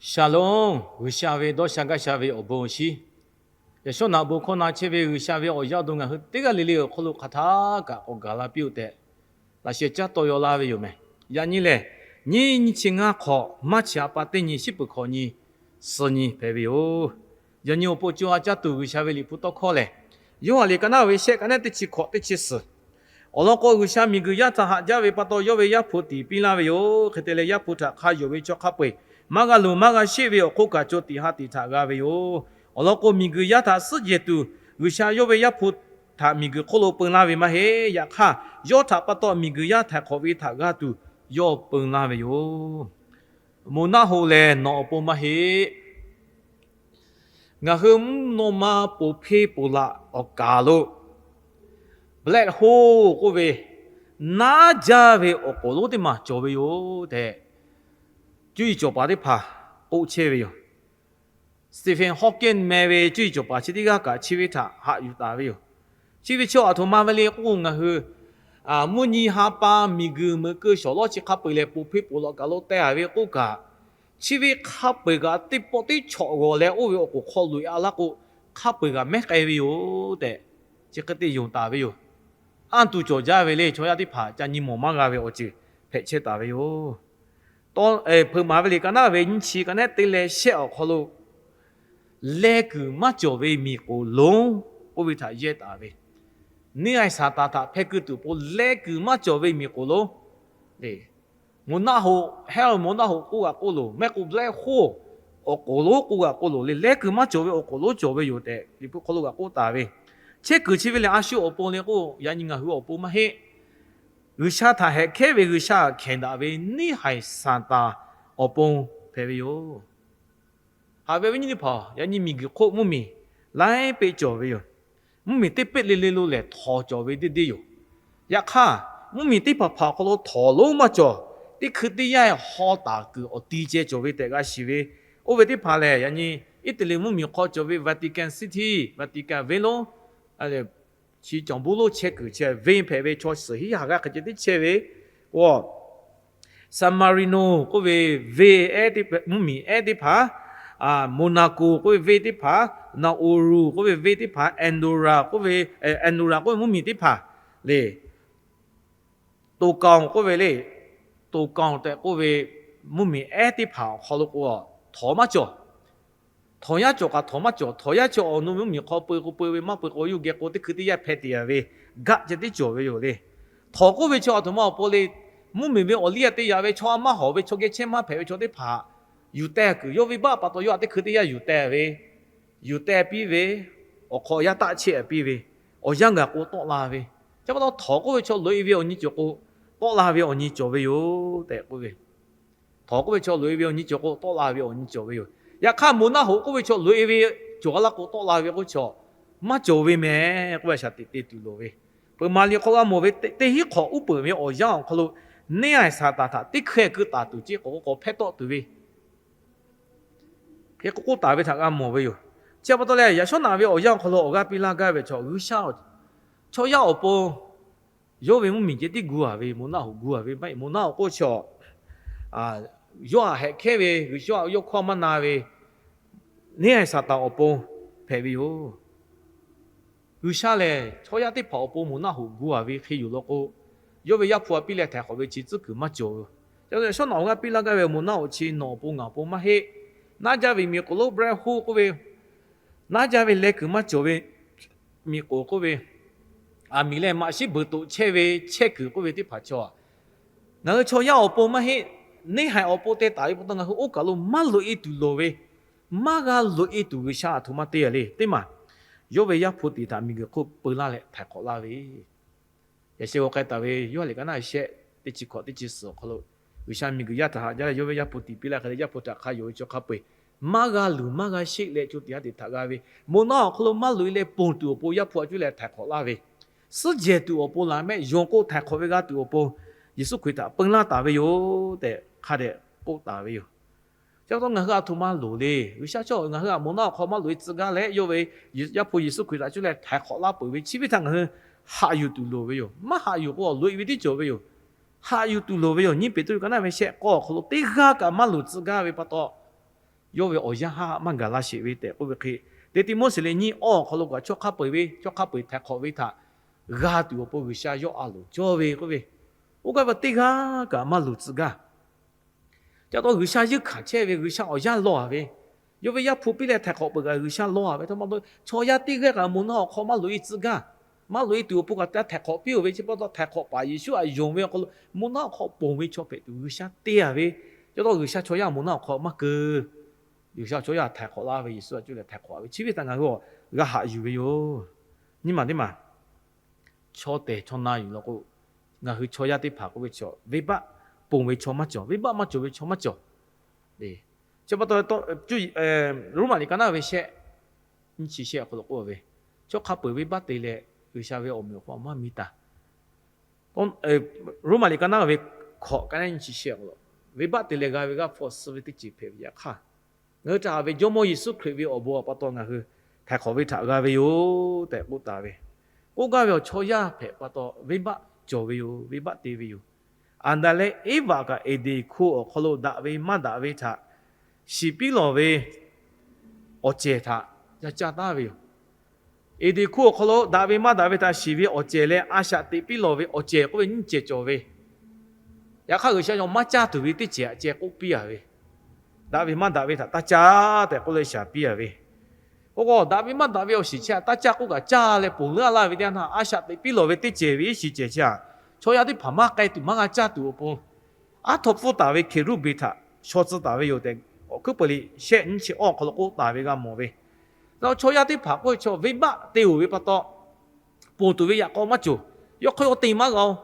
Shalom, G'uiˬsha ve dawˇ sha gaˇ sha ve awˬ bon awˬ shinˉ, yaꞈ shawˉ naꞈ bon hkawˇ na chehˇ ve G'uiˬsha ve awˬ yaˇ awˬ to ngaˬ hui teˇ g'aˇ le le awˬ hk'aw lo hk'aˬ htaˇ kaꞈ k'awꞈ gaˬ la piˇ-oˆ tehꞈ, laꞈ sheh caˉ taw yaw laˇ ve yoˬ meh. Yaꞈ nyi lehˬ, nyiˇ nyiˇ chi ngaˇ hk'awꞈ, March ha pa teˇ nyi, shiˉ peuˬ hkawꞈ nyi, suh nyi hpehꞈ ve yoˬ. Yaꞈ nyi awˬ pon co ha caˇ tuˬ G'uiˬsha ve Liꞈ hpu tawˇ hkawˇ lehˬ, Yoˇhanˬ liꞈ ka naˉ ve shehˆ, ka naˉ teˇ chi hkawꞈ teˇ chi suhˍ. Awˬ lawn k'o, G'uiˬsha miˬguiˬ yaˇ htaꞈ haꞈ jaˇ ve pa taw, yawˇ ve Yaˇ hpu tiˍ piˇ laˇ ve yoˬ. Hk'e te leh, Yaˇ hpu htaꞈ hk'a yonˍ ve chaw hk'a peu-eˬ maˇ g'a luˬ maˇ g'a sheˆ ve awˬ hk'oˆ kaꞈ, co tiꞈ ha tiꞈ htaꞈ g'a ve yoˬ. Awˬ lawn k'o, miˬguiˬ yaˇ htaꞈ suhˉ jehˬ tuˬ G'uiˬsha yawˇ ve Yaˇ hpu htaꞈ miˬguiˬ hk'oˆ lo peu laˇ ve maˇ heˆ. Yaꞈ hk'aˇ, yawˇ htaꞈ pa taw miˬguiˬ yaˇ htaiˍ hk'awꞈ ve htaꞈ g'a tuˬ yawˇ peu laˇ ve yoˬ. Moˬ naˆ hoꞈ lehˬ, nawˬ awˬ pon maˇ heˆ. Ngaˬ hui mvuhˇ naw ma ponˬ hpeˇ ponˬ laꞈ awˬ kaˍ lo, black hole k'oˆ ve, naˉ jaˇ ve awˬ k'oˍ lonˉ teˇ maˬ cawˬ ve yoˬ tehꞈ, cuˇ yiˍ cawˬ paˍ teˇ hpaˍ k'oˆ chehˇ ve yoˬ. Stephen Hawking meh ve cuˇ yiˍ cawˬ paˍ chi teˇ g'aˇ kaꞈ chi ve htaꞈ haꞈ yuˬ taˍ ve yoˬ. Chi ve chaw aˬ htoꞈ ma ve le k'oˆ k'o, ngaˬ hui mvuhˇ nyi ha pa miˬguiˬ meuꞈ keu shawˍ lawˉ chi hk'a peu-eˬ lehˬ, ponˬ hpeˇ ponˬ laꞈ kaˍ lo teh-a ve k'oˆ kaꞈ, chi ve hk'a peu-eˬ kaꞈ teˇ pawˆ teˇ chawꞈ g'awˬ leh oˇ ve awˬ k'oˍ hk'aw loꞈ-e a laˇ k'o, hk'a peu-eˬ kaꞈ mehˉ k'ai ve yoˬ tehꞈ, chi hk'e te yonˍ taˍ ve yoˬ. Anˇ tuˬ cawˬ jaˇ ve le, chaw yaˇ teˇ hpaˍ ca nyi mawˬ maˇ g'a ve awˬ ceuˬ hpehꞈ chehˇ taˍ ve yoˬ. Hpeuꞈ maˍ ve liꞈ ka naˉ ve nyiˇ chi ka naˉ teˇ leh shehˆ awˬ hk'aw lo, leh kuiˬ maˇ cawˬ ve miˬ k'oˍ lonˉ k'oˆ ve htaꞈ yehˇ taˍ ve, neˇ haiˬ Saˍtanˍ htaꞈ hpeh keu tuˬ awˬ pon leh kuiˬ maˇ cawˬ ve miˬ k'oˍ lonˉ, moˬ naˆ hoꞈ, hell moˬ naˆ hoꞈ k'oˆ g'a k'oˆ loˬ, mehˆ k'o black hole awˬ k'oˍ lonˉ k'oˆ g'a k'oˆ loˬ le. Leh kuiˬ maˇ cawˬ ve awˬ k'oˍ lonˉ cawˬ ve yoˬ tehꞈ, Liꞈ hpu hk'aw lo g'a k'oˆ taˍ ve, chehˇ kuiˬ chi ve lehˬ, a shu awˬ pon le k'o, yaꞈ nyi ngaˬ hui awˬ pon maˇ heˆ. G'uiˬsha htaꞈ hehꞈ hkehˉ ve G'uiˬsha hkehˍ daꞈ ve neˇ haiˬ Saˍtanˍ awˬ pon hpehꞈ ve yoˬ. Haꞈ ve awˬ viˉ nyi teˇ hpaˍ, yaꞈ nyi miˬguiˬ hk'oˆ mvuhˇmiˬ laiˉ peˆ cawˬ ve yoˬ. Mvuhˇmiˬ teˇ peˆ le le lo lehˬ, htawnˍ cawˬ ve deˇ deˇ yoˬ. Yaꞈ hk'aˇ, mvuhˇmiˬ teˇ hpaˍ hpaˍ awˬ hk'aw lo htawnˍ lonˉ maˇ cawˬ. Teˇ hkui teˇ yanˇ haw taˍ kuiˬ awˬ ti ceh cawˬ ve tehꞈ g'a shiˍ ve, oˇ ve teˇ hpaˍ lehˬ, yaꞈ nyi Iˉtaˍliˍ mvuhˇmiˬ hk'aw cawˬ ve Vatican City, Vatican venˇ lonˉ, chi cawˬ buˇ lonˉ chehˇ kuiˬ chi venˇ hpehꞈ ve, chaw suhˍ hiˉ ha g'aˇ hk'e ceh tiˉ chehˇ ve, k'o, San Marino k'oˆ ve venˇ ehˉ teˇ, mvuhˇmiˬ ehˉ teˇ hpaˍ, Monaco k'oˆ ve venˇ teˇ hpaˍ, Nauru k'oˆ ve venˇ teˇ hpaˍ, Andorra k'oˆ ve, Andorra k'oˆ ve mvuhˇmiˬ teˇ hpaˍ le, Tokan k'oˆ ve le, Tokan tehꞈ k'oˆ ve mvuhˇmiˬ ehˉ teˇ hpaˍ awˬ hk'aw lo k'o, htawnˍ maˇ cawˬ. Htawnˍ yaˇ cawˬ kaꞈ htawnˍ maˇ cawˬ. Htawnˍ yaˇ chi awˬ nu ve mvuhˇmiˬ hk'aw peu k'o peu ve, maˇ peu k'o yawˇ geh k'o teˇ hkui teˇ yanˇ hpeh te-a ve, gaˆ ceh tiˉ cawˬ ve yoˬ le. Htawnˍ k'oˆ ve chi aˬ htoꞈ ma awˬ pon le, mvuhˇmiˬ ve awˬ liˇ a te yaꞈ ve chaw a maˇ hawˍ ve chaw geh chehˇ maˇ hpehꞈ ve chaw teˇ hpaˍ yuˬ teh kuiˬ, yawˇ venˇbaˆ pa taw yawˇ htaꞈ teˇ hkui teˇ yanˇ yuˬ teh ve, yuˬ teh piˇ ve, awˬ hk'aw yaˇ taˆ chehˇ piˇ ve, awˬ yanˇ gaˬ k'o tawˆ la ve. Chi pa taw htawnˍ k'oˆ ve chaw loꞈ-e ve awˬ nyi cawˬ k'o, tawˆ la ve awˬ nyi cawˬ ve yoˬ tehꞈ k'oˆ ve. Htawnˍ k'oˆ ve chaw loꞈ-e ve awˬ nyi cawˬ k'o, tawˆ la ve awˬ nyi cawˬ ve yoˬ. Yaꞈ hk'aˇ, moˬ naˆ hoꞈ k'oˆ ve chaw loꞈ-e ve cawˬ a laˇ k'o, tawˆ la ve k'oˆ chaw maˇ cawˬ ve meh k'oˆ ve shaˍ tiꞈ te tuˬ loˍ ve, peuˬ maˍ liꞈ hk'aw g'a mawˬ ve teˇ hinˉ hk'awꞈ uˉ peunˍ ve awˬ yanˇ awˬ hk'aw lo, neˇ haiˬ Saˍtanˍ htaꞈ teˇ hkeh keu taˍ tuˬ ceˇ k'awꞈ k'awꞈ hpehˇ tawˆ tuˬ ve hk'e k'oˆ k'oˆ taˍ ve htaꞈ g'a mawˬ ve yoˬ. Chi pa taw leh, yaꞈ shawˉ naꞈ ve awˬ yanˇ awˬ hk'aw lo awˬ g'aˇ piˇ laˇ gaˇ ve chaw G'uiˬsha, chaw yaˇ awˬ pon yawˇ ve mvuhˇmiˬ ceh tiˉ gu-a ve, moˬ naˆ hoꞈ gu-a ve maˇ heˆ. Moˬ naˆ hoꞈ k'oˆ chaw, yawˇ htaꞈ hehꞈ hkehˉ ve G'uiˬsha yawˇ hkawˇ maˇ na ve neˇ haiˬ Saˍtanˍ awˬ pon hpehꞈ ve yoˬ. G'uiˬsha lehˬ, chaw yaˇ teˇ hpaˍ awˬ pon moˬ naˆ hoꞈ gu-a ve hk'e yoˬ law k'o, yawˇ ve Yaˇ hpu a piˇ leh htaiˍ hk'awꞈ ve chi tcuhˉ kuiˬ maˇ cawˬ ve. Yaꞈ shawˉ naꞈ awˬ g'aˇ piˇ laˇ gaˇ ve moˬ naˆ hoꞈ chi nawˬ awˬ pon ngaˬ awˬ pon maˇ heˆ. Naˉ jaˇ ve miˬ k'oˍ lonˉ, black hole k'oˆ ve, naˉ jaˇ ve leh kuiˬ maˇ cawˬ ve miˬ k'oˍ k'oˆ ve, aˬ miˍ leh maꞈ shiˉ beuꞈ toꞈ chehˇ ve chehˇ kuiˬ k'oˆ ve teˇ hpaˍ chaw, ngaˬ hui chaw yaˇ awˬ pon maˇ heˆ. Neˇ haiˬ awˬ pon te taˍ ve pa taw, ngaˬ hui oˇ kaˬ lo maˇ loꞈ-e tuˬ loˍ ve, maˇ g'a loꞈ-e tuˬ G'uiˬsha aˬ htoꞈ ma te-a le. Teˇ maˬ, yawˇ ve Yaˇ hpu tiˍ htaꞈ miˬguiˬ hk'oˆ peu laˇ leh htaiˍ hk'awꞈ laˇ ve, yaꞈ sheh g'aw k'ai taˍ ve Yoˇhanˬ liꞈ ka naˆ shehˆ, teˇ chi hkawꞈ teˇ chi suhˍ awˬ hk'aw lo, G'uiˬsha miˬguiˬ yaˇ htaꞈ haꞈ jaˇ leh yawˇ ve Yaˇ hpu tiˍ piˇ laˇ hk'e leh, Yaˇ hpu htaꞈ hk'a yonˍ ve chaw hk'a peu-eˬ maˇ g'a luˬ maˇ g'a sheˆ leh co tiꞈ ha tiꞈ htaꞈ g'a ve, moˬ naˆ awˬ hk'aw lo maˇ loꞈ-e leh ponˬ tuˬ awˬ pon Yaˇ hpu a cuˇ leh htaiˍ hk'awꞈ laˇ ve, suhˉ jehˬ tuˬ awˬ pon laˬ mehˆ, yonˍ k'o htaiˍ hk'awꞈ ve g'a tuˬ awˬ pon Yeˍsuˆ Hkriꞈ htaꞈ peu laˇ taˍ ve yoˬ tehꞈ hk'a dehꞈ k'oˆ taˍ ve yoˬ. Chi pa taw ngaˬ hui aˬ htoꞈ ma loˍ le. G'uiˬsha chaw ngaˬ hui aꞈ moˬ naˆ awˬ hk'aw maˇ loꞈ-e tcuh gaˇ leh, yawˇ ve Yaˇ hpu Yeˍsuˆ Hkriꞈ htaꞈ cuˇ leh htaiˍ hk'awꞈ laˇ peuˬ ve chi ve htaꞈ ngaˬ hui haꞈ yuˬ tuˬ loˍ ve yoˬ. Maˇ haꞈ yuˬ k'o, loꞈ-e ve tiˉ cawˬ ve yoˬ. Haꞈ yuˬ tuˬ loˍ ve yoˬ. Nyiˇ Peˍtruˆ ka naˆ ve shehˆ k'awˇ awˬ hk'aw lo, teˇ g'aˇ kaꞈ maˇ loꞈ tcuh gaˇ ve pa taw, yawˇ ve awˬ yanˇ haˆ maˇ gaˬ la sheˍ ve tehꞈ k'oˆ ve hk'e, Tiˆmoˉseˍ lehˬ nyiˇ awˇ awˬ hk'aw lo kaꞈ chaw hk'a peu-eˬ ve, chaw hk'a peu-eˬ htaiˍ hk'awꞈ ve htaꞈ g'a tuˬ awˬ pon G'uiˬsha yawˇ a loˍ cawˇ ve k'oˆ ve, oˇ gaˇ ve teˇ g'aˇ kaꞈ maˇ luˬ tcuh gaˇ. Ca taw G'uiˬsha yeunˇ hkanˍ chehˇ ve, G'uiˬsha awˬ yanˇ lawˬ-a ve, yawˇ ve Yaˇ hpu piˇ leh htaiˍ hk'awꞈ peuˬ kaꞈ G'uiˬsha lawˬ-a ve, chaw yaˇ teˇ g'aˇ kaꞈ moˬ naˆ awˬ hk'aw maˇ loꞈ-e tcuh gaˇ. Maˇ loꞈ-e tuˬ awˬ pon kaꞈ htaiˍ hk'awꞈ piˇ-oˬ ve chi pa taw, htaiˍ hk'awꞈ paˍ Yeˍsuˆ htaꞈ yonˍ ve awˬ hk'aw lo moˬ naˆ awˬ hk'aw ponˬ ve chaw hpehꞈ tuˬ G'uiˬsha te-a ve. Ca taw G'uiˬsha chaw yaˇ moˬ naˆ awˬ hk'aw maˇ keu. G'uiˬsha chaw yaˇ htaiˍ hk'awꞈ laˇ ve, Yeˍsuˆ htaꞈ cuˇ leh htaiˍ hk'awꞈ-a ve, chi ve htaꞈ ngaˬ hui g'a haꞈ yuˬ ve yoˬ. Nyi maˬ teˇ maˬ, chaw tehˬ chaw na yuˬ law k'o, ngaˬ hui chaw yaˇ teˇ hpaˍ k'oˆ ve chaw, venˇbaˆ ponˬ ve chaw maˇ cawˬ, venˇbaˆ maˇ cawˬ ve chaw maˇ cawˬ. Chi pa taw, Roˉmaꞈ liꞈ ka naˉ ve shehˆ, nyiˇ chi shehˆ awˬ hk'aw lo k'oˆ ve, chaw hk'a peu-eˬ venˇbaˆ te leh G'uiˬsha ve awˬ meꞈ awˬ hpawˇ maˇ mi taˍ. Roˉmaꞈ liꞈ ka naˉ ve hkawꞈ ka naˉ nyiˇ chi shehˆ awˬ hk'aw lo, venˇbaˆ te leh g'a ve g'aˇ hpfuhˇ suh ve teˇ ceuˬ hpehꞈ ve yaꞈ hk'aˇ, ngaˬ hui htaꞈ haꞈ ve Jawˇmawˇ Yeˍsuˆ Hkriꞈ ve awˬ bon awˬ pa taw ngaˬ hui htaiˍ hk'awꞈ ve htaꞈ g'a ve yoˬ tehꞈ k'oˆ taˍ ve. K'oˆ gaˇ ve awˬ chaw yaˇ hpehꞈ pa taw, venˇbaˆ cawˬ ve yoˬ, venˇbaˆ te ve yoˬ. Aˍdanˍ leh Eˇvaꞈ kaꞈ Eˍdenˍ hkuˇ awˬ hk'aw lo daꞈ ve maˇ daꞈ ve htaꞈ shiˍ piˇ lawˬ ve awˬ cehˬ htaꞈ yaˇ caˇ taˉ ve yoˬ. Eˍdenˍ hkuˇ awˬ hk'aw lo daꞈ ve maˇ daꞈ ve htaꞈ shiˍ ve awˬ cehˬ leh a shaꞈ teꞈ piˇ lawˬ ve awˬ cehˬ k'oˆ ve nyiˇ cehˬ cawˬ ve, yaꞈ hk'aˇ G'uiˬsha yawˇ maˇ caˇ tuˬ ve teˇ cehˬ htaꞈ ceh k'oˆ piˇ-a ve, daꞈ ve maˇ daꞈ ve htaꞈ taˇ caˇ tehꞈ k'oˆ leh shaˍ piˇ-a ve. Oˇ k'o, daꞈ ve maˇ daꞈ ve awˬ shiˍ chi htaꞈ taˇ caˇ k'oˆ kaꞈ caˇ leh ponˬ leuˉ-a laˇ ve teˇ yanˇ htaˇ, a shaꞈ teꞈ piˇ lawˬ ve teˇ cehˬ ve iˉ shiˍ cehˬ chi htaꞈ chaw yaˇ teˇ hpaˍ maˇ k'ai tuˬ maˇ g'a caˇ tuˬ awˬ pon, aˉ htaw pfuhˇ taˍ ve Hkeˍruˆbeˍ htaꞈ shaw tcuh taˍ ve yoˬ tehꞈ, Awˬ hkuiˉ peuˬ liꞈ shehˆ nyiˇ chi awˇ awˬ hk'aw lo k'oˆ taˍ ve g'a mawˬ ve. Chaw yaˇ teˇ hpaˍ k'oˆ ve chaw venˇbaˆ te-oˬ ve pa taw, ponˬ tuˬ ve yaꞈ k'aw maˇ cawˬ. Yawˇ hk'aw yawˇ te maˇ g'a-oˬ.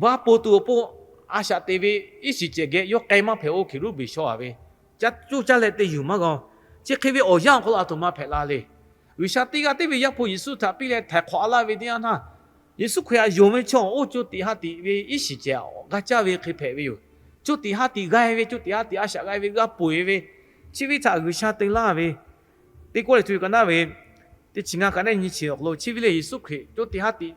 Baˬ ponˬ tuˬ awˬ pon a shaꞈ teꞈ ve iˉ shiˍ cehˬ geh yawˇ k'ai maˇ hpehꞈ-oˬ. Hkeˍruˆbeˍ shaw-a ve, caˇ cuˇ caˇ leh te yuˬ maˇ g'a-oˬ. Chi hk'e ve awˬ yanˇ awˬ hk'aw lo aˬ htoꞈ ma hpehꞈ la le. G'uiˬsha teˇ g'aˇ tiˉ ve Yaˇ hpu Yeˍsuˆ htaꞈ piˇ leh htaiˍ hk'awꞈ-a laˇ ve teˇ yanˇ htaˇ, Yeˍsuˆ Hkriꞈ htaꞈ yonˍ ve chaw oˇ co tiꞈ ha tiꞈ ve iˉ shiˍ cehˬ g'a caˇ ve hk'e hpehꞈ ve yoˬ. Co tiꞈ ha tiꞈ g'a-e ve, co tiꞈ ha tiꞈ a shaꞈ g'a-e ve g'a peuˬ-e ve, chi ve htaꞈ G'uiˬsha te laˇ ve, teˇ kawˆ lehˬ tuˬ ve ka naˉ ve teˇ chi ngaˇ ka naˉ nyiˇ chi awˬ hk'aw lo chi ve lehˬ Yeˍsuˆ Hkriꞈ co tiꞈ ha tiꞈ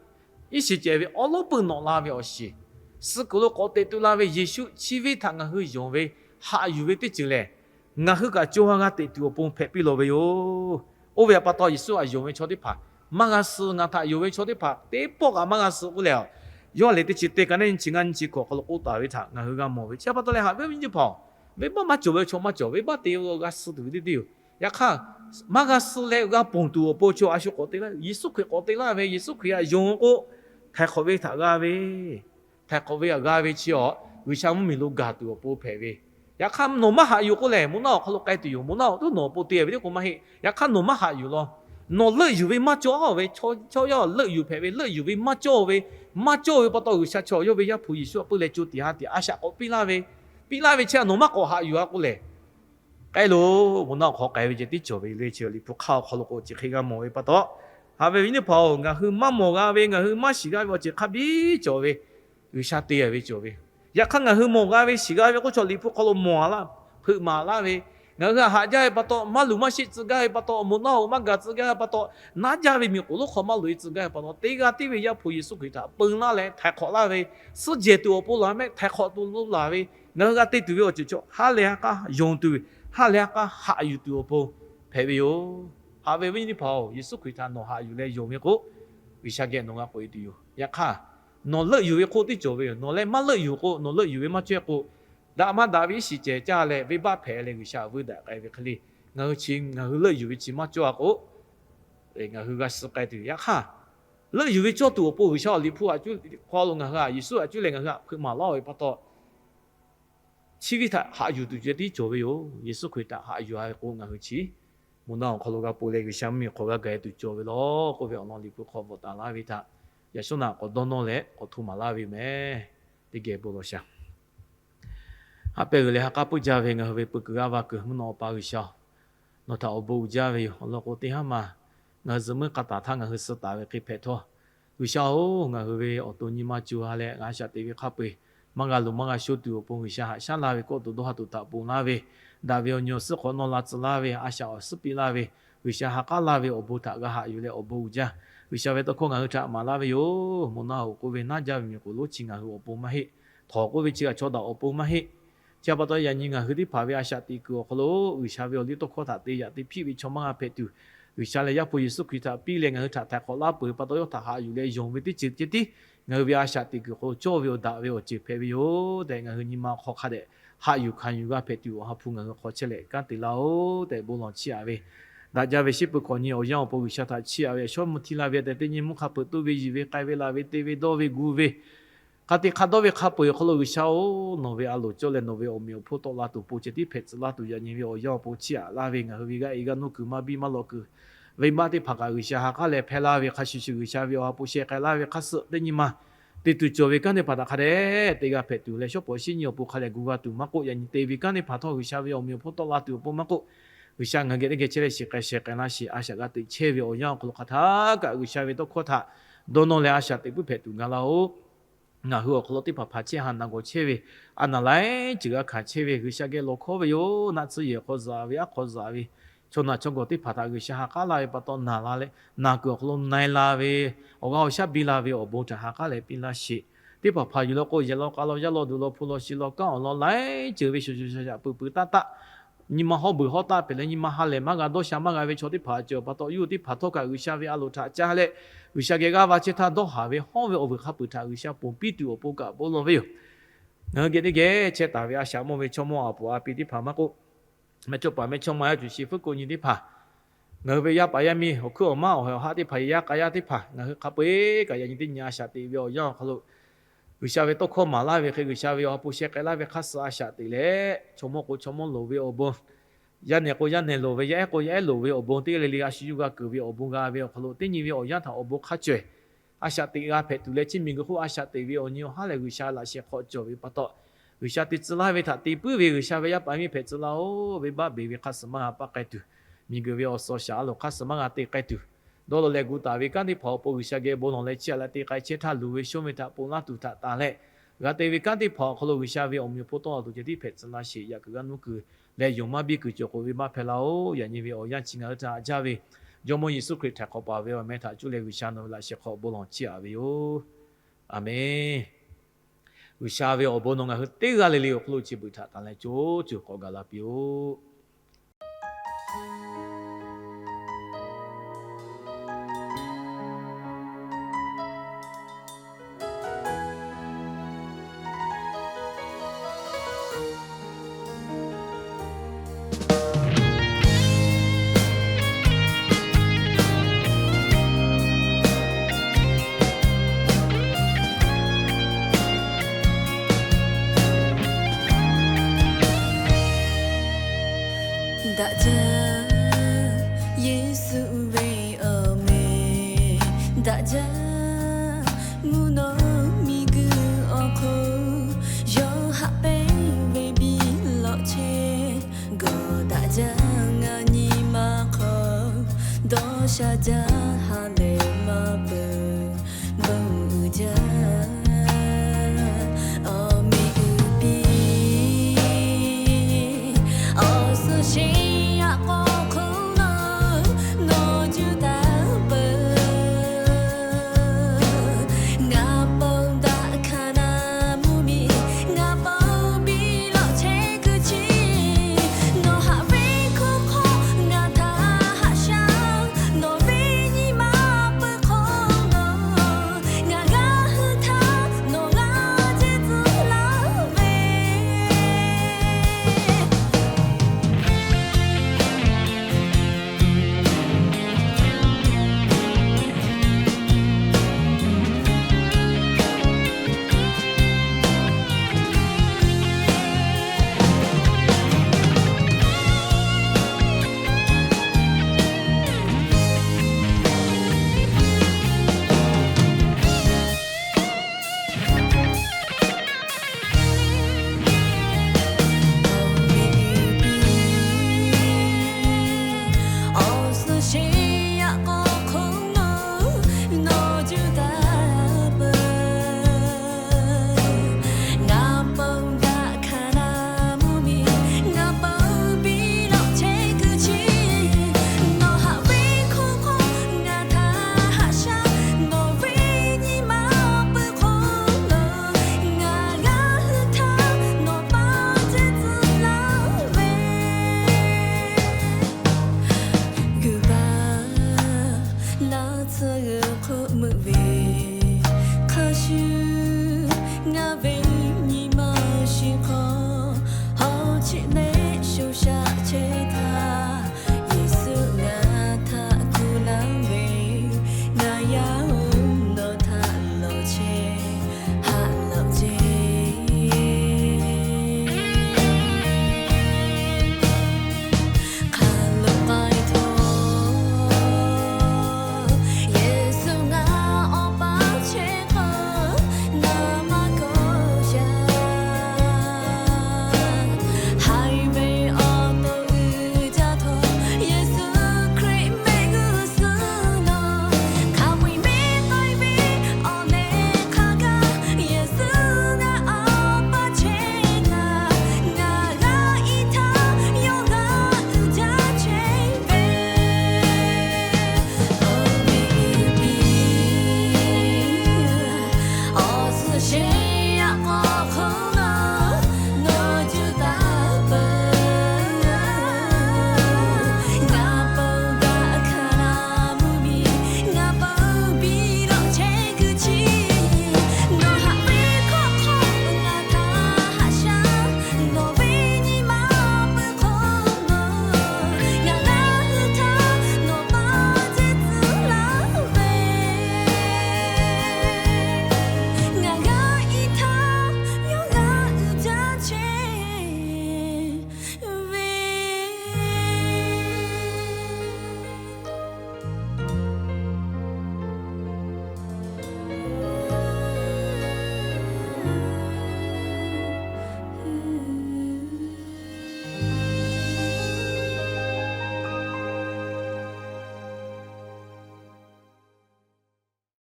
iˉ shiˍ cehˬ ve awˉ lawˉ peuˇ nawꞈ la ve awˬ shiˍ, suh kuiˬ lo k'awꞈ teꞈ tu la ve Yeˍsuˆ chi ve htaꞈ ngaˬ hui yonˍ ve, haꞈ yuˬ ve teˇ ceuˬ lehˬ, ngaˬ hui kaꞈ co ha g'a teꞈ tuˬ awˬ pon hpehꞈ piˇ lawˬ ve yoˬ. Oˇ ve pa taw Yeˍsuˆ htaꞈ yonˍ ve chaw teˇ hpaˍ maˇ g'a suh, ngaˬ htaꞈ yonˍ ve chaw teˇ hpaˍ teˇ pawˆ kaꞈ maˇ g'a suh k'oˆ leh, yawˇ lehˬ teˇ chi teˇ ka naˉ nyiˇ chi ngaˇ nyiˇ chi hkawꞈ awˬ hk'aw lo k'oˆ taˍ ve htaꞈ ngaˬ hui g'a mawˬ ve. Chi pa taw leh haꞈ ve awˬ viˉ nyi teˇ hpaˍ-oˬ, venˇbaˆ maˇ cawˬ ve chaw maˇ cawˬ, venˇbaˆ te g'a suh tuˬ ve teˇ teˇ yoˬ. Yaꞈ hk'aˇ, maˇ g'a suh leh g'a ponˬ tuˬ awˬ pon chaw a shu k'awꞈ te laˇ, Yeˍsuˆ Hkriꞈ k'awꞈ te laˇ ve, Yeˍsuˆ Hkriꞈ htaꞈ yonˍ k'o, htaiˍ hk'awꞈ ve htaꞈ g'a ve, htaiˍ hk'awꞈ ve htaꞈ g'a ve chi awˬ G'uiˬsha mvuhˇmiˬ lo gaˬ tuˬ awˬ pon hpehꞈ ve. Yaꞈ hk'aˇ nawˬ maˇ haꞈ yuˬ k'oˆ lehˬ, moˬ naˆ awˬ hk'aw lo k'ai tuˬ yoˬ. Moˬ naˆ awˬ tuˉ nawˬ awˬ pon te ve teˇ k'o maˇ heˆ. Yaꞈ hk'aˇ nawˬ maˇ haꞈ yuˬ law. Nawˬ leuˆ yuˬ ve maˇ cawˇ ve, chaw yaˇ leuˆ yuˬ hpehꞈ ve, leuˆ yuˬ ve maˇ cawˇ ve, maˇ cawˇ ve pa taw G'uiˬsha chaw yawˇ ve Yaˇ hpu Yeˍsuˆ htaꞈ peuˬ leh co tiꞈ ha tiꞈ a shaꞈ k'awꞈ piˇ laˇ ve, piˇ laˇ ve chi htaꞈ nawˬ maˇ k'awꞈ haꞈ yuˬ-a k'oˆ lehˬ, k'ai loˬ, moˬ naˆ awˬ hk'aw k'ai ve ceh tiˉ cawˬ ve le. Chi Liꞈ hpu hk'aˇ awˬ hk'aw lo k'o chi hk'e g'a mawˬ ve pa taw, haꞈ ve awˬ viˉ nyi teˇ hpaˍ-oˬ, ngaˬ hui maˇ mawˬ g'a ve, ngaˬ hui maˇ shiˍ g'a ve awˬ ceuˬ hk'a biˇ cawˬ ve, G'uiˬsha te-a ve cawˬ ve. Yaꞈ hk'aˇ ngaˬ hui mawˬ g'a ve shiˍ g'a ve k'oˆ chaw Liꞈ hpu hk'aw lo mawˬ-a laˇ, hpeuꞈ maˍ laˇ ve, ngaˬ hui htaꞈ haꞈ jaˇ ve pa taw, maˇ luˬ maˇ sheˆ tcuh gaˇ ve pa taw, moˬ naˆ-oˬ maˇ gaˬ tcuh gaˇ ve pa taw, naˉ jaˇ ve miˬ k'oˍ lonˉ hk'aw maˇ loꞈ-e tcuh gaˇ ve pa taw, teˇ g'aˇ tiˉ ve Yaˇ hpu Yeˍsuˆ Hkriꞈ htaꞈ peun laˇ leh htaiˍ hk'awꞈ laˇ ve, suhˉ jehˬ tuˬ awˬ pon laˬ mehˆ htaiˍ hk'awꞈ tuˬ lo laˬ ve, ngaˬ hui g'a te tuˬ ve awˬ ceuˬ chaw ha lehˬ ha k'aˇ yonˍ tuˬ, ha lehˬ ha k'aˇ haꞈ yuˬ tuˬ awˬ pon hpehꞈ ve yoˬ. Haꞈ ve awˬ viˉ nyi teˇ hpaˍ-oˬ, Yeˍsuˆ Hkriꞈ htaꞈ nawˬ haꞈ yuˬ leh yonˍ ve k'o, G'uiˬsha geh nawˬ g'a k'oꞈ-e tuˬ yoˬ. Yaꞈ hk'aˇ, nawˬ leuˆ yuˬ ve hk'oˆ tiˉ cawˬ ve yoˬ. Nawˬ leh maˇ leuˆ yuˬ k'o, nawˬ leuˆ yuˬ ve maˇ cawˇ k'o, daꞈ maˇ daꞈ ve iˉ shiˍ cehˬ caˇ leh venˇbaˆ hpehꞈ leh G'uiˬsha vuiˇ daꞈ k'ai ve hk'e le. Ngaˬ hui chi ngaˬ hui leuˆ yuˬ ve chi maˇ cawˇ-a k'o, ngaˬ hui g'a suh k'ai tuˬ. Yaꞈ hk'aˇ, leuˆ yuˬ ve cawˇ tuˬ awˬ pon G'uiˬsha awˬ Liꞈ hpu htaꞈ cuˇ, hk'aw lo ngaˬ hui htaꞈ Yeˍsuˆ htaꞈ cuˇ leh ngaˬ hui htaꞈ hpeuꞈ maˍ laˇ ve pa taw, chi ve htaꞈ haꞈ yuˬ tuˬ ceh tiˉ cawˬ ve yoˬ. Yeˍsuˆ Hkriꞈ htaꞈ haꞈ yuˬ-a ve k'o, ngaˬ hui chi moˬ naˆ awˬ hk'aw lo g'a pon leh G'uiˬsha mvuhˇmiˬ hk'aw g'a gaˬ-e tuˬ cawˬ ve lawˬ k'oˆ ve awˬ lawn Liꞈ hpu hk'aw bvuhꞈ taˍ laˇ ve htaꞈ, yaꞈ shawˉ naꞈ k'awꞈ dawˇ nawˇ leh k'awꞈ hto maˍ laˇ ve yoˬ meh. Teˇ geh bon lawˬ shaˍ. Haꞈ pehˇ g'uiˬ leh ha k'aˉ puiˉ jaˇ ve ngaˬ hui ve peu kuiˬ g'aˇ va kuiˬ mvuhˇ naw awˬ pa G'uiˬsha-oˬ, nawˬ htaꞈ awˬ bon uiˍ jaˇ ve yoˬ. Awˬ lawn k'o, teˇ haˉ maˬ ngaˬ hui zuhꞈ muiˉ k'a taˍ htaˇ ngaˬ hui suh taˍ ve hk'e hpehꞈ htawˇ, G'uiˬsha-oˬ, ngaˬ hui ve awˬ to nyi ma co ha leh g'a shaꞈ teꞈ ve hk'a peu-eˬ maˇ g'a loˍ maˇ g'a sho tuˬ awˬ pon G'uiˬsha haꞈ shaˉ laˇ ve kawˆ to dawˇ ha to htaꞈ ponˬ laˇ ve, daꞈ ve awˬ nyi awˬ suhˉ hk'awꞈ nawˇ la tcuh laˇ ve, a shaꞈ awˬ suhˉ piˇ laˇ ve, G'uiˬsha ha k'aˉ laˇ ve awˬ bon htaꞈ g'a haꞈ yuˬ leh awˬ bon uiˍ jaˇ. G'uiˬsha ve tawˇ hkawˇ ngaˬ hui htaꞈ maˍ laˇ ve yoˬ. Moˬ naˆ hoꞈ k'oˆ ve naˉ jaˇ ve miˬ k'oˍ lonˉ chi ngaˬ hui awˬ pon maˇ heˆ. Htawnˍ k'oˆ ve chi kaꞈ chaw daꞈ awˬ pon maˇ heˆ. Chi pa taw yaꞈ nyi ngaˬ hui teˇ hpaˍ ve a shaꞈ teꞈ kuiˬ awˬ hk'aw lo G'uiˬsha ve awˬ liˇ tawˇ hkawˇ htaꞈ te yaꞈ te hpiˆ ve chaw maˇ g'a hpehꞈ tuˬ, G'uiˬsha leh Yaˇ hpu Yeˍsuˆ Hkriꞈ htaꞈ piˇ leh ngaˬ hui htaꞈ htaiˍ hk'awꞈ laˇ peuˬ pa taw, yawˇ htaꞈ haꞈ yuˬ leh yonˍ ve teˇ ceuˬ ceh tiˉ ngaˬ hui ve a shaꞈ teꞈ kuiˬ hk'aw lo cawˇ ve awˬ daꞈ ve awˬ ceuˬ hpehꞈ ve yoˬ tehꞈ, ngaˬ hui nyi ma hk'aw hk'a dehꞈ haꞈ yuˬ hkanˍ yuˬ g'a hpehꞈ tuˬ, Awˬ ha hpu ngaˬ hui hk'aw chehˇ leh kanˉ te laˇ-oˆ tehꞈ bon lawˬ chiˇ aꞈ ve, daꞈ jaˇ ve shiˉ peuˬ hkawꞈ nyi awˬ yanˇ awˬ pon G'uiˬsha htaꞈ chiˇ aꞈ ve, a shawˉ mvuh htiˇ la ve tehꞈ teˇ nyi mvuhˇ hk'a peuˬ toˇ ve, yiˬ ve k'ai ve laˬ ve te ve dawˇ ve gu ve, hk'a te hk'a dawˇ ve hk'a peu-eˬ awˬ hk'aw lo G'uiˬsha-oˬ, nawˬ ve a loˍ cawˇ leh nawˬ ve awˬ meꞈ awˬ hponˇ tawˆ la tuˬ awˬ pon ceh tiˉ hpehꞈ tcuh laˇ tuˬ, yaꞈ nyi ve awˬ yanˇ awˬ pon chiˇ aꞈ laˇ ve, ngaˬ hui ve g'aˇ e g'aˇ nuˇ kuiˬ maˇ biˇ maˇ lawꞈ kuiˬ, venˇbaˆ teˇ hpaˍ kaꞈ G'uiˬsha ha k'aˉ leh hpehˇ laˇ ve hk'a shuˍ shuˍ, G'uiˬsha ve Awˬ ha hpu sheh k'ai laˇ ve hk'a suh teˇ nyi ma te tuˬ cawˬ ve kanˉ teˇ hpaˍ htaꞈ hk'a dehꞈ te g'a hpehꞈ tuˬ leh, shawˉ pawˍ shiˉ nyi awˬ pon hk'a dehꞈ gu g'a tuˬ maˇ k'oˆ, yaꞈ nyi te ve kanˉ teˇ hpaˍ htawˇ G'uiˬsha ve awˬ meꞈ awˬ hponˇ tawˆ la tuˬ awˬ pon maˇ k'oˆ, G'uiˬsha ngaˬ geh teˇ geh chehˇ leh shiˍ k'ai sheh k'ai laˇ sheˍ. A shaꞈ g'a teꞈ chehˇ ve awˬ yanˇ awˬ hk'aw lo hk'aˬ htaˇ kaꞈ G'uiˬsha ve tawˇ hkawˇ htaꞈ dawˇ nawˇ leh a shaꞈ teꞈ puiˉ hpehꞈ tuˬ gaˬ laˇ-oˆ. Ngaˬ hui awˬ hk'aw lo teˇ hpaˍ hpaˍ chehˇ ha naˬ gawˬ chehˇ ve, a naˬ laiˉ ceuˬ g'a hkanˍ chehˇ ve, G'uiˬsha geh lawˬ hkawˉ ve yoˬ. Naˆ tsuhˇ yehˬ hk'aw zaꞈ ve, aˉ hk'aw zaꞈ ve, chaw naˬ chaw gawˬ teˇ hpaˍ htaꞈ G'uiˬsha ha k'aˉ laˇ ve pa taw, naˬ la leh naˬ kuiˬ awˬ hk'aw lo na-e la ve, awˬ g'aˇ awˬ shaˉ biˇ la ve awˬ bon htaꞈ ha k'aˉ leh piˇ laˇ sheˍ. Teˇ hpaˍ hpaˍ yuˬ law k'o, yehˬ law k'a law, yaˇ law duˬ law, hpu law shi law, kanˉ awˬ lawn laiˉ ceuˬ ve shoˍ shoˍ shaˍ shaˍ peuˬ peuˬ taˆ taˆ, nyi ma hawˉ beuˬ hawˉ taˆ hpehꞈ leh nyi ma ha lehˬ maˇ g'a dawˇ sha maˇ g'a ve chaw teˇ hpaˍ cawˬ pa taw, yawˇ hui teˇ hpaˍ htawˇ kaꞈ G'uiˬsha ve a loˍ htaꞈ ca leh, G'uiˬsha geh g'aˇ va chehˇ htaˇ dawˇ haˍ ve hawˉ ve awˬ vuiˬ hk'a peuˬ htaꞈ G'uiˬsha ponˬ piˇ tuˬ awˬ pon kaꞈ bon lawˬ ve yoˬ. Ngaˬ hui geh teˇ geh chehˇ taˍ ve a shaꞈ mawˇ ve chaw mawˇ a puˍ a pi teˇ hpaˍ maˇ k'oˆ, mehˇchawˇpaˍ mehˇchawˇma yaˇ cuˬ shi fuˉ k'o nyi teˇ hpaˍ, ngaˬ hui ve yaˇ paˍ yaˇ miˇ awˬ hkuiˉ awˬ maˇ awˬ heh awˬ haˆ teˇ hpaˍ, yaˇ k'a yaˇ teˇ hpaˍ, ngaˬ hui hk'a peu-eˬ kaꞈ yaꞈ nyi teˇ nyi a shaꞈ teꞈ ve awˬ yanˇ awˬ hk'aw lo, G'uiˬsha ve tawˇ hkawˇ maˍ laˇ ve hk'e, G'uiˬsha ve Awˬ ha hpu sheh k'ai laˇ ve hk'a suh a shaꞈ teꞈ leh, chaw mawˇ k'o chaw mawˇ loˍ ve awˬ bon, yaˇ nehˬ k'o yaˇ nehˬ loˍ ve, yaˇ ehˉ k'o yaˇ ehˉ loˍ ve awˬ bon, teˇ g'aˇ le le a shu yuˇ g'a keunˍ ve awˬ bon g'a ve awˬ hk'aw lo, teˇ nyi ve awˬ yanˇ htaꞈ awˬ bon hk'a cawehˬ a shaꞈ teꞈ g'a hpehꞈ tuˬ leh, chi miˬguiˬ hk'oˆ a shaꞈ teꞈ ve awˬ nyi awˬ haˉ lehˬ G'uiˬsha laꞈ sheh hk'aw cawˬ ve pa taw, G'uiˬsha te tcuh laˇ ve htaꞈ te puiˉ ve G'uiˬsha ve yaˇ paˍ miˇ hpehꞈ tcuh laˇ-oˆ. Venˇbaˆ beˬ ve hk'a suh maˇ g'a paˆ k'ai tuˬ, miˬguiˬ ve awˬ suhˍ awˬ shaˍ a loˍ hk'a suh maˇ g'a te k'ai tuˬ, dawˇ law leh gu taˍ ve kanˉ teˇ hpaˍ awˬ pon G'uiˬsha geh bon lawˬ leh chiˇ aꞈ leh te k'ai chehˇ htaˇ, luˬ ve shonˇ ve htaꞈ ponˬ laˇ tuˬ htaꞈ tanˬ leh, g'a te ve kanˉ teˇ hpaˍ awˬ hk'aw lo G'uiˬsha ve awˬ meꞈ awˬ hponˇ tawˆ la tuˬ ceh tiˉ hpehꞈ tcuh laˇ sheˍ. Yaꞈ kuiˬ g'aˇ nuˇ kuiˬ leh yonˍ maˇ biˇ kuiˬ cawˬ k'oꞈ ve maˇ hpehꞈ laˇ-oˆ. Yaꞈ nyi ve awˬ yanˇ chi ngaˬ hui htaꞈ jaˇ ve Jawˇmawˇ Yeˍsuˆ Hkriꞈ htaiˍ hk'awꞈ paˍ ve awˬ meh htaꞈ cuˇ leh G'uiˬsha nawˬ ve laꞈ sheh hk'aw bon lawˬ chiˇ aꞈ ve yoˬ. Aˬ menˍ. G'uiˬsha ve awˬ bon nawˬ ngaˬ hui teˇ g'aˇ le le awˬ hk'aw lo chi beuꞈ htaꞈ tanˬ leh co co k'awꞈ gaˬ la piˇ-oˆ. Daꞈ jaˇ, Yeˍsuˆ ve awˬ meh daꞈ jaˇ. Mvuhˇ naw miˬguiˬ awˬ hk'oˆ yawˇ haꞈ pehnˇ ve biˇ lawꞈ chehˇ, gawˬ daꞈ jaˇ. Ngaˬ nyi ma hk'aw dawˇ sha jaˇ, ha lehˬ maˇ peuˬ, bon uiˍ jaˇ.